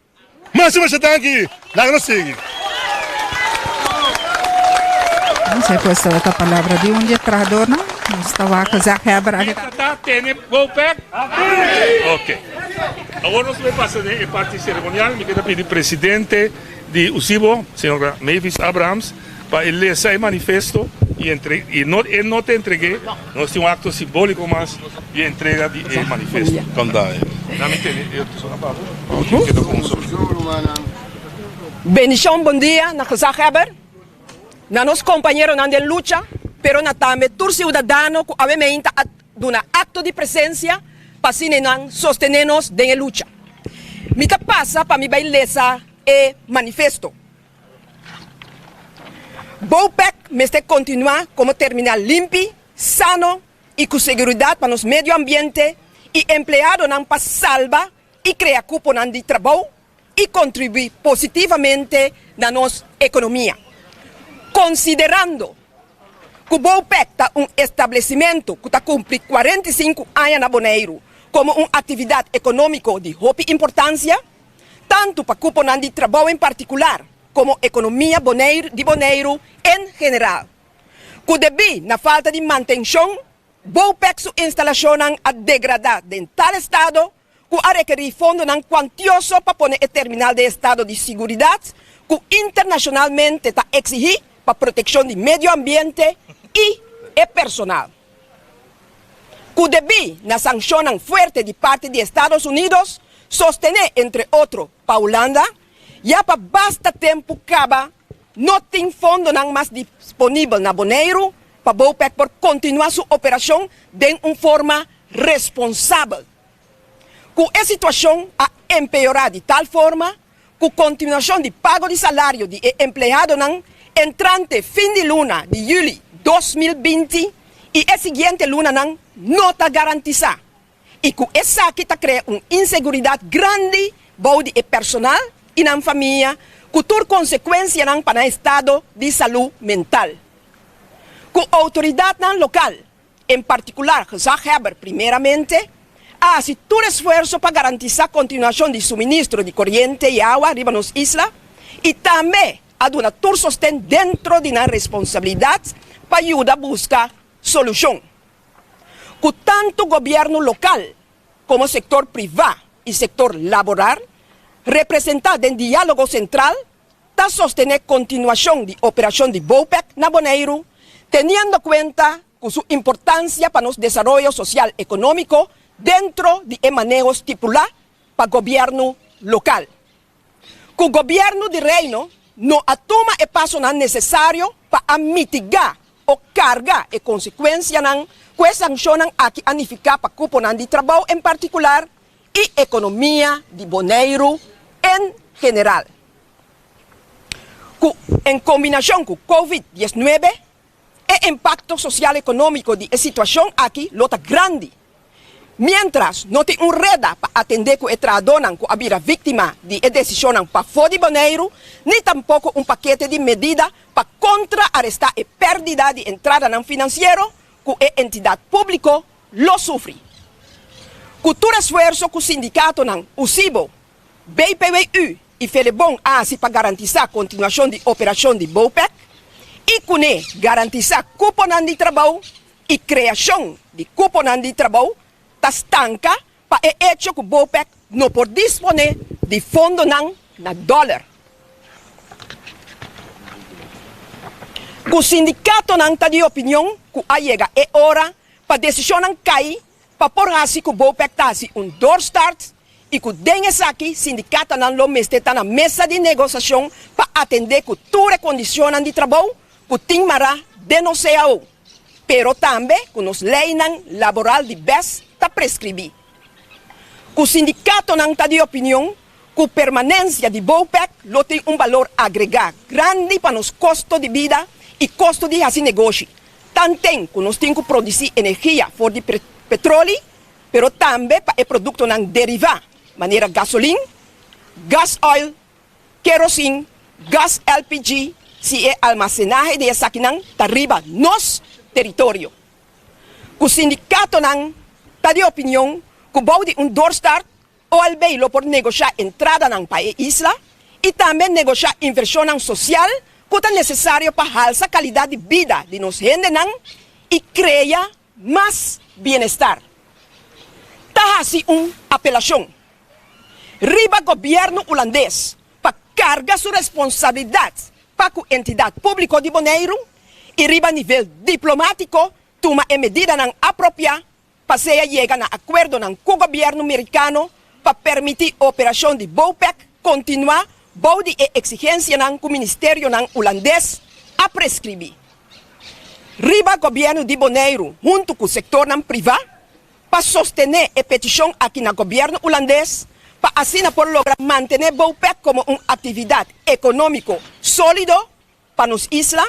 Masha masha danki, laga nos sigui. Esei pues tabata palabra di un di e trahadornan. Nos ta wak gezaghebber aki. Meta ta tene Bopec? Ok. Awor nos lo pasa den e parti ceremonial. Mi ke ta pidi presidente di USIBO, señora Mavis Abrahams, pa. Pa e lesa e manifesto y entre y no e no ta entregu'é, nos tin un acto simbolico mas di e entrega di e manifesto. Dame tene e persona pa bo, mi keda con un solo. Bendicion bon dia na gezaghebber, na nos compañeronan den lucha, pero na tambe tur ciudadano cu awe meinta a duna acto di presencia pa asina nan sostene nos den e lucha. Mi ta pasa pa mi bay lesa e manifesto. Bopec mester kontinuá komo terminal limpi, sano i ku seguridat pa nos medio ambiente i empleadonan pa salba i krea kuponan di trabou i kontribuí positivamente na nos ekonomia. Konsiderando ku Bopec ta un establesimentu ku ta kumpli 45 aña na Boneiru komo un aktividat ekonómiko di hopi importansia, tantu pa kuponan di trabou en partikular komo ekonomia Boneiru di Boneiru en general. Ku debí na falta di mantenshon, Bopec su instalashonnan a degradá den tal estado ku a rekerí fondonan kuantioso pa pone e terminal den estado di siguridat ku internashonalmente ta eksihí pa protekshon di medio ambiente i e personal. Ku debí na sanshonnan fuerte di parti di Estados Unidos, sostené entre otro pa Hulanda, ya pa basta tempu kaba no tin fondonan mas disponibel na Boneiru pa Bopec por kontinuá su operashon den un forma responsabel. Ku e situashon a empeorá di tal forma ku kontinuashon di pago di salario di e empleadonan entrante fin di luna di yüli 2020 i e siguiente lunanan no ta garantisá i ku esaki ta krea un inseguridat grandi bou di e personal i nan famia ku tur konsekuensianan pa nan estado di salú mental. Ku outoridatnan lokal en partikular gezaghebber primeramente, a hasi tur esfuerso pa garantisá kontinuashon di suministro di koriente i awa riba nos isla i tambe a duna tur sosten dentro di nan responsabilidat pa yuda buska solushon. Ku tantu gobièrnu lokal komo sektor privá i sektor laboral representá den Diálogo Sentral ta sostené kontinuashon di operashon di Bopec na Boneiru, teniendo kuenta ku su importansia pa nos desaroyo sosial ekonómiko dentro di e maneho stipulá pa gobièrnu lokal. Ku gobièrnu di Reino no a tuma e pasonan nesesario pa a mitigá o karga e konsekuensianan ku e sanshonnan aki a nifiká pa kuponan di trabou en partikular i ekonomia di Boneiru en general. Ku en kombinashon ku Covid 19, e impakto sosial ekonómiko di e situashon aki lo ta grandi. Miéntras no tin un reda pa atendé ku e trahadónan ku a bira víktima di e desishonnan pafó di Boneiru, ni tampoko un pakete di medida pa kontra-arestá e pèrdida di entradanan finansiero ku e entidat públiko lo sufri. Ku tur esfuerso ku sindikatonan USIBO, BPWU i Felebon a hasi pa garantisá kontinuashon di operashon di Bopec i kuné garantisá kuponan di trabou i kreashon di kuponan di trabou ta stanka pa e echo ku Bopec no por disponé di fondonan na dòler. Ku sindikatonan ta di opinion ku a yega e ora pa desishonnan kai pa por hasi ku Bopec ta hasi un doorstart i ku den esaki sindikatonan lo mester ta na mesa di negosashon pa atendé ku tur e kondishonnan di trabou ku tin mará den nos cao, pero tambe ku nos leinan laboral di bes ta preskribí. Ku sindikatonan ta di opinion ku permanensia di Bopec lo tin un balor agregá grandi pa nos kosto di bida i kosto di hasi negoshi, tanten ku nos tin ku produsí energia for di petroli, pero tambe pa e produktonan derivá manera gasolin, gas oil, kerosin, gas LPG, si e almasenahe di esakinan ta riba nos teritorio. Ku sindikatonan ta di opinion ku bou di un doorstart OLB lo por negoshá entradanan pa e isla i tambe negoshá invershonnan sosial ku ta nesesario pa halsa kalidat di bida di nos hendenan i krea mas bienestar. Ta hasi un apelashon riba gobièrnu ulandes pa karga su responsabilidat. pa ku Entidat Públiko di Boneiru i riba nivel diplomátiko tuma e medidanan apropiá pa sea yega na akuerdonan ku gobièrnu merikano pa permití operashon di Bopec kontinuá bou di e eksigensianan ku ministerionan ulandes a preskribí. Riba gobièrnu di Boneiru huntu ku sektornan privá pa sostené e petishon aki na gobièrnu ulandes pa asina por logra mantené Bopec komo un aktividat ekonómiko sólido pa nos isla,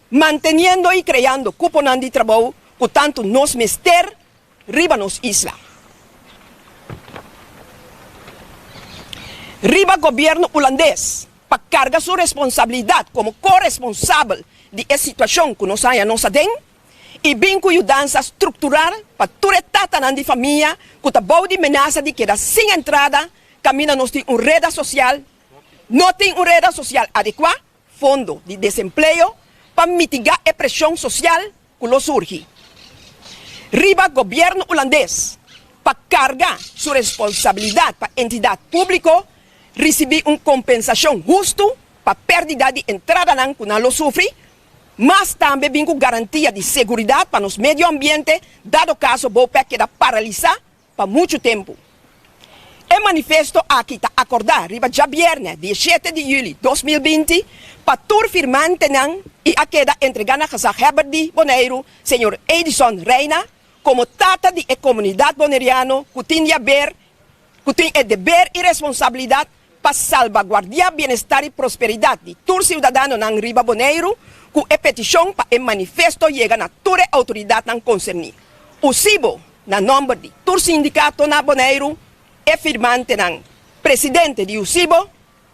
manteniendo i kreando kuponan di trabou ku tantu nos mester riba nos isla. Riba gobièrnu ulandes pa karga su responsabilidat komo koresponsabel di e situashon ku nos haña nos aden i bin ku yudansa struktural pa tur e tatanan di famia ku ta bou di menasa di keda sin entrada kaminda nos tin un reda sosial No tin un reda sosial adekuá, fondo di desempleo, pa mitigá e preshon sosial ku lo surgi. Riba gobièrnu ulandes pa karga su responsabilidat pa entidat públiko risibí un kompensashon hustu pa pèrdida di entradanan ku nan lo sufri, mas tambe bin ku garantia di seguridat pa nos medio ambiente dado kaso Bopec keda paralisá pa muchu tempu. E manifesto aki ta akordá riba djabièrnè dieshete di yüli 2020 pa tur firmantenan i a keda entregá na Gezaghebber di Boneiru, señor Edison Reina, komo tata di e komunidat boneriano ku tin di aber ku tin e deber i responsabilidat pa salbaguardiá bienestar i prosperidat di tur siudadanonan riba Boneiru ku e petishon pa e manifesto yega na tur e outoridatnan konserní. Usibo na nòmber di tur sindikato na Boneiru, e firmantenan, presidente di Usibo,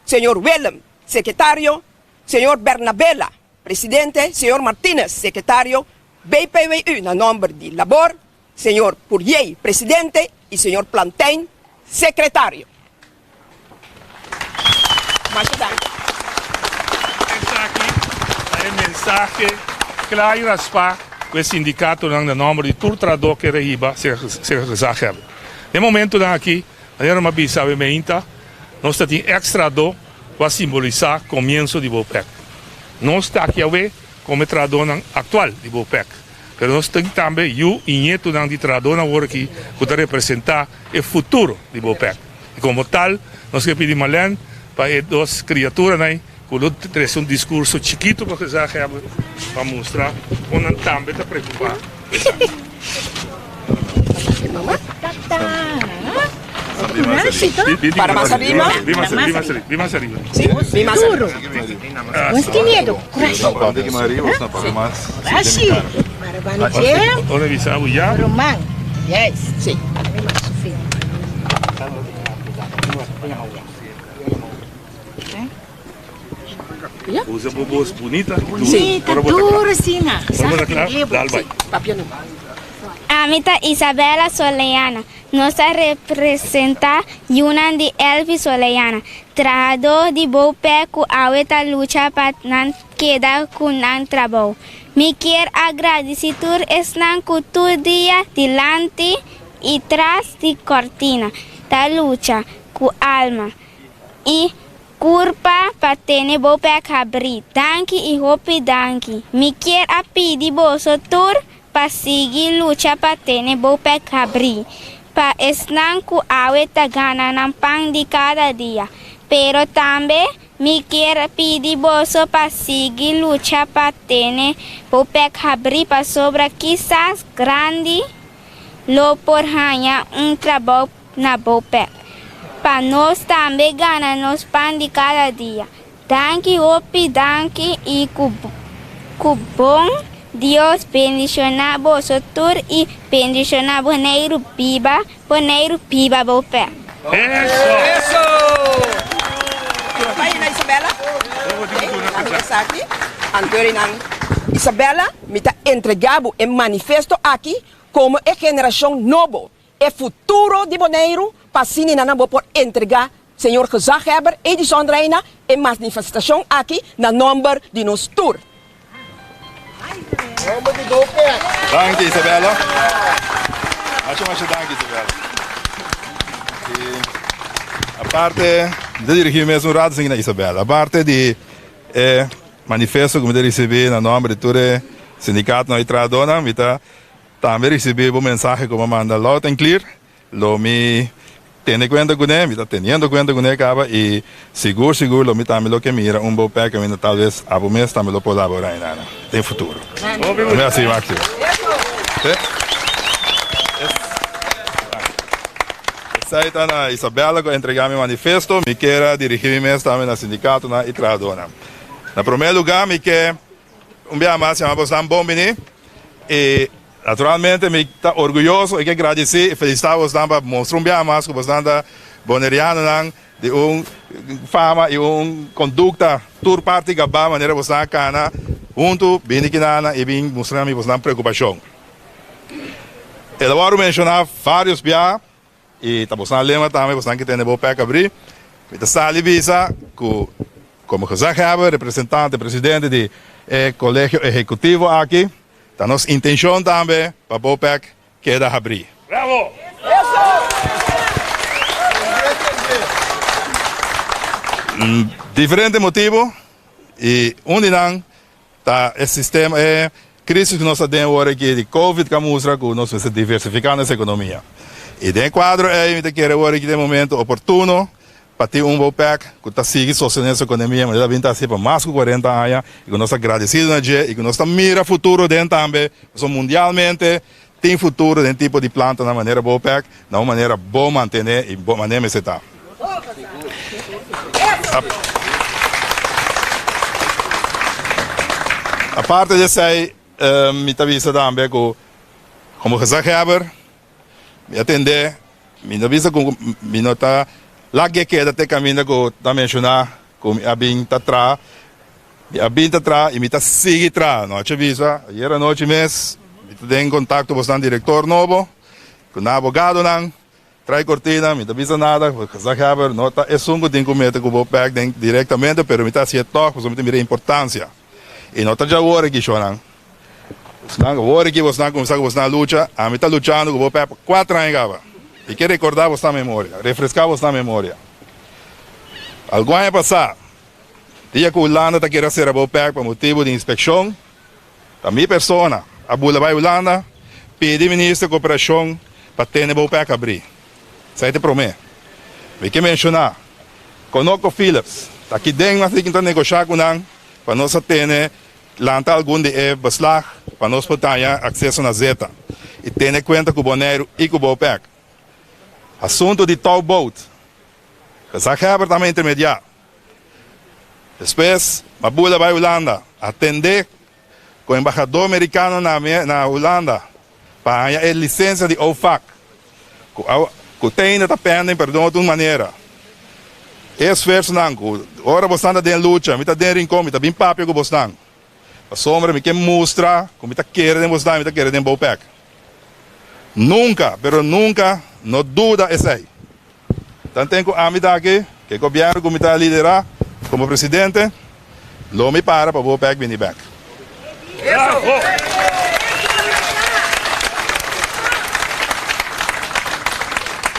señor Willem, sekretario, señor Bernabela, presidente, señor Martinez, sekretario, BPWU na nòmber di Labor, señor Purjey, presidente, i señor Plantijn, sekretario. Masha danki. Esaki ta e mensahe kla i raspá ku e sindikatonan na nòmber di tur trahadó ke rehiba serka gezaghebber. Den momentunan aki, manera mi a bisa awe meinta, nos ta tin èks trahadó ku a simbolisá komienso di Bopec. Nos ta aki awe komo e trahadónan aktual di Bopec, pero nos tin tambe yu i ñetunan di trahadónan awor aki ku ta representá e futuro di Bopec. I komo tal, nos ke pidi Marlene pa e dos kriaturanan ku lo trese un diskurso chikitu pa gezaghebber pa mustra kon nan tambe ta preokupá ku esaki. Usa bo bos bunita y duro. Ora bo ta cla, dal bai. Ami ta Isabella Soleana. Nos ta representá yunan di Elvi Soleana, trahadó di Bopec ku awe ta lucha pa nan keda ku nan trabou. Mi kier a gradisí tur esnan ku tur dia dilanti i tras di kòrtina ta lucha ku alma i kurpa pa tene bo pek habrí. Danki i hopi danki. Mi kier a pidi boso tur pa sigui lucha pa tene bo pek habrí pa esnan ku awe ta gana nan pan di kada dia. Pero tambe Mi kier pidi boso pa sigui lucha pa tene bo pek habrí pasobra kisas grandi lo por haña un trabou na bo pek, pa nos tambe gana nos pan di kada dia. Danki hopi danki i ku ku bon Dios bendishoná boso tur i bendishoná Boneiru biba Boneiru biba bo pek. Eso! Bai na Isabella. Esaki. Anterinan. Isabella, mi ta entrega bo e manifesto aki komo e generashon nobo, e futuro di Boneiru, pa asina nan bo por entrega señor Gezaghebber Edison Reina e manifestashon aki na nomber di nos tur. Danki Isabella. Masha masha danki Isabella. Y aparte, mi ta dirigi mes un rato sin na Isabella. Aparte di e. manifesto ku mi ta risibí na nòmber di tur e sindikatonan i trahadónan, mi ta tambe risibí bo mensahe ku bo a manda loud and clear. Lo mi tene kuenta kuné, mi ta teniendo kuenta kuné kaba i sigur sigur lo mi tambe lo ke mira un bo pek kaminda talbes abo mes tambe lo por laborá einana den futuro. Mi hasi Maximo. Esei ta na Isabella ku a entregá mi manifesto. Mi kier a dirigí mi mes tambe na sindikatonan i trahadónan. Na promé lugá mi ke un biaha mas yama bosnan bon biní i Naturalmente mi ta orguyoso i ke gradisí i felisitá bosnan pa mostra un biaha mas ku bosnan ta bonerianonan di un fama i un kondukta tur parti gabá manera bosnan a kana huntu bini kinana i bin mustra mi bosnan preokupashon. El a wòrdu menshoná vários biaha I ta bosnan lema tambe, bosnan ki tene bo pek abrí. Mi ta sali bisa ku komo gezaghebber, representante, presidente di e kolegio ehekutivo aki, ta nos intenshon tambe pa bo pek keda habrí. Bravo! Diferente motibu i un di nan Ta e sistema, e crisis cu nos ta den awor aki di covid ca mustra cu nos mester diversifica nos economia. Y den e cuadro ey mi ta kere awor aki ta e momento oportuno pa tin un BOPEC cu ta sigui sostene nos economia manera ta bin ta haci pa mas cu cuarenta aña y cu nos ta gradecido na dje y cu nos ta mira futuro den tambe pasobra mundialmente tin futuro den tipo di plantanan manera BOPEC na un manera bon mantene y bon manera mester ta. Aparte di esei mi ta bisa tambe ku komo gezaghebber mi a tende, mi no bisa ku mi no ta lak e keda te kaminda ku ta menshoná ku mi a bin ta traha, mi a bin ta traha i mi ta sigui traha. Nochi a bisa, ayer anochi mes mi ta den kontakto bosnan direktor nobo ku nan abogadonan. Trai cortina, mi ta bisa nada, gezaghebber no ta esun cu tin cu mete cu bo bek den directamente, pero mi ta hacié toch pasobra mi ta mira e importancia. Y no ta djawor aki shownan. Bosnan awor aki bosnan cuminsa cu bosnan lucha, ami ta luchando cu bo bek pa cuatro aña caba. Mi ke recorda bosnan memoria, refresca bosnan memoria. Algun aña pasa, dia cu Hulanda ta kere a cera bo bek pa motibo di inspeccion, Ta mi persona a bula bai Hulanda pidi minister cooperacion pa tene Bopec abri. Esai ta e prome. Mi ke menciona Conoco Philips ta aki den mas di ta negosha cu nan pa nos a tene lanta algun di e beslag pa nos por taña acceso na zeta y tene cuenta cu Boneiru y cu Bopec. Asunto di touwboot. Gezaghebber ta mi intermedia. Despues m'a bula bai Hulanda, atendé ku embahador merikano na na Hulanda pa haña e lisensia di OFAC, ku a ku te ainda ta pending pero den otro manera. E esfuersonan ku ora bosnan ta den lucha, mi ta den Rincon, mi ta bin papia ku bosnan. Pasobra mi ke mustra ku mi ta kere den bosnan, mi ta kere den Bopec. Nunka, pero nunka no duda esei. Tanten ku ami ta aki, ku e gobièrnu ku mi ta liderá komo presidente, lo mi para pa bo bèk bini bèk.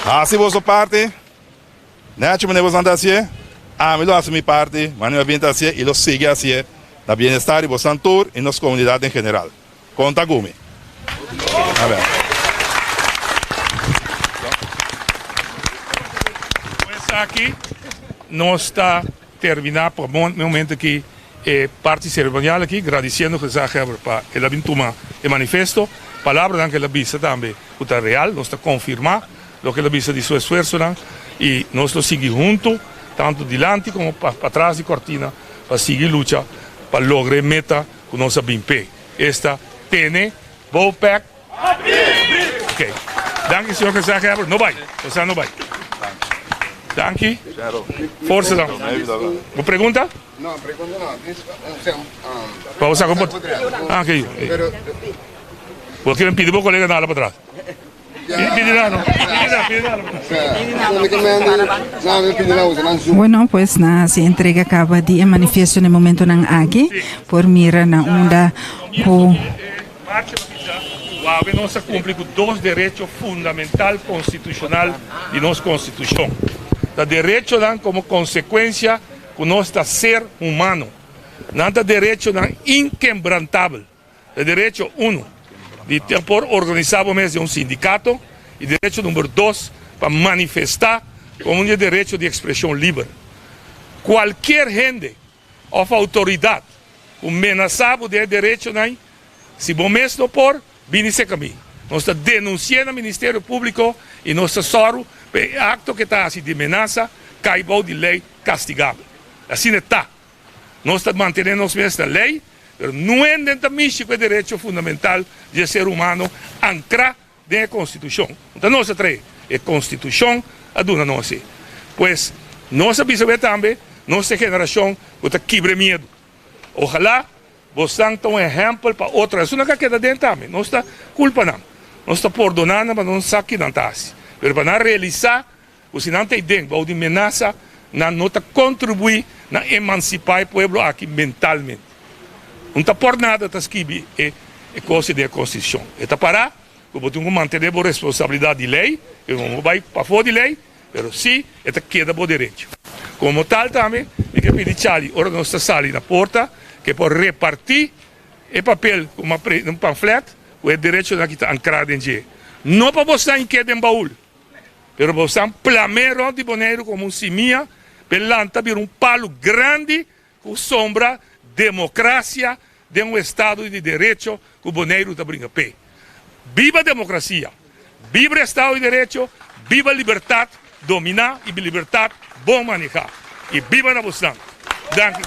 Hasi boso parti, nèchi manera boso nan ta hasié, ami lo hasi mi parti manera mi a bin ta hasié i lo sigui hasié na bienestar di bosonan tur i nos komunidat en general. Konta ku mi. Amen. Ku esaki nos ta terminá pa momento aki e parti seremonial aki, gradisiendo Gezaghebber pa el a bin tuma e manifesto. Palabranan ku el a bisa tambe ku ta real, nos ta konfirmá loke el a bisa di su esfuersonan i nos lo sigui huntu, tantu dilanti komo patras di kòrtina, pa sigui lucha pa logra e meta ku nos a bin p'e. Esta tene bo pek Ok. Danki señor Gezaghebber. No bai. Osea no bai. Danki. Forsa dan. Bo pregunta? No, pregunta no. Pa bo saca un pot. Ah, ok. Bo kier pidi bo colega nada pa tras. Bueno, pues na hasi entrega caba di e manifiesto na e momentonan aki por mira na unda cu. Wawe nos a cumpli cu dos derecho fundamental constitucional di nos Constitucion. Ta derechonan como consecuencia cu nos ta ser humano. Nan ta derechonan inkebrantabel. E derecho uno di por organisá bo mes den un sindikato i derecho number dos pa manifestá komo un di e derecho di ekspreshon liber. Kualkier hende òf outoridat ku menasá bo den e derechonan, si bo mes no por, bini serka mi. Nos ta denunsi'é na Ministerio Públiko i nos ta sòru pa e akto ku e ta hasi di menasa kai bou di lei kastigabel. Asina e ta. Nos ta mantené nos mes na lei, pero nuenden ta mishi ku e derecho fundamental di e ser humano ankrá den e Konstitushon. No ta nos a trae, e Konstitushon a duna nos e. Pues, nos a bisa wet tambe, nos ta e generashon ku ta kibra e miedu. Ojalá bosnan ta un ehèmpel pa otro. Esun nan ka keda den tambe. Nos ta kulpa nan. Nos ta pordoná nan pasobra nos sa ki nan ta hasi. Pero pa nan realisá Ku si nan ta ei den bou di menasa, nan no ta kontribuí na emansipá e pueblo aki mentalmente. Un ta por nada ta skibi e e kos den e konstitushon. E ta pará ku bo tin ku mantené bo responsabilidat di lei, ku bo no bai pafó di lei, pero sí e ta keda bo derecho. Komo tal tambe mi ke pidi Charlie ora nos ta sali na porta ke por repartí e papel ku un pamflèt ku e derechonan aki ta ankrá den dje. No pa bosnan keda den baul. Pero bo san plam'é rònt di Boneiru komo un simia p'e lanta bira un palu grandi ku sombra demokrasia den un estado di derecho ku Boneiru ta bringa p'e. Biba demokrasia! Biba estado di derecho! Biba libertat dominá i libertat bon manehá! I biba na bosnan! Danki.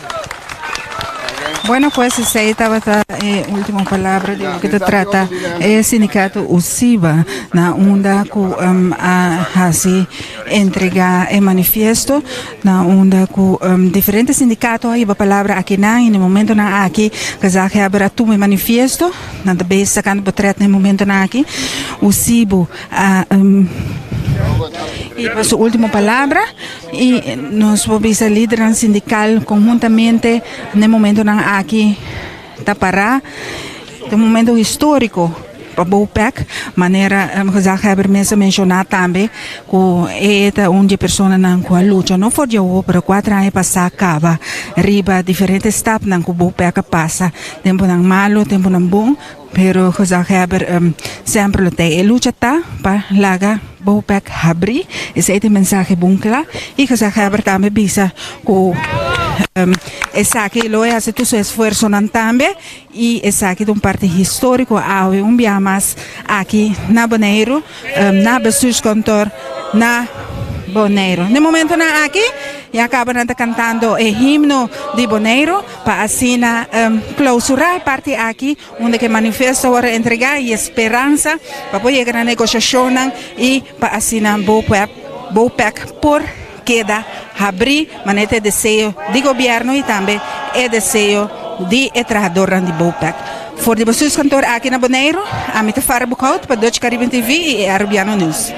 Bueno pues esey tabata e ultimo palabra di loke ta trata e sindicato USIBA na unda cu a haci entrega e manifiesto na unda cu diferente sindicato a hiba palabra akinan y na e momentonan aki gezaghebber a tuma e manifiesto nan ta bezig sacando potret na e momentonan aki USIBU a hiba su ultimo palabra. I nos por bisa lidernan sindikal konhuntamente na e momentonan aki ta pará. Ta un momento históriko pa Bopec, manera gezaghebber mes a menshoná tambe ku e ta un di e personanan ku a lucha no for di awor pero kuater aña pasá kaba riba diferente stapnan ku Bopec a pasa, tempunan malu, tempunan bon. Pero gezaghebber semper lo ta e lucha ta pa laga Bopec habri. Esei ta e mensahe bon kla. I gezaghebber tambe bisa ku esaki lo e hasi tur su esfuersonan tambe. I esaki ta un parti historiko awe un bia mas aki na Boneiru, na bestuurskantoor na Boneiru. Na e momentonan aki ya kaba nan ta kantando e himno di Boneiru. Pa asina clausura e parti aki unda cu e manifesto a worde entrega y e speransa pa por yega na negociacionnan y pa asina Bopec por keda habri manera ta e deseo di gobierno y tambe e deseo di e trahadornan di Bopec. For di bestuurskantoor aki na Boneiru, ami ta Farah Boekhout pa Dutch Caribbean TV y e Arubiano News.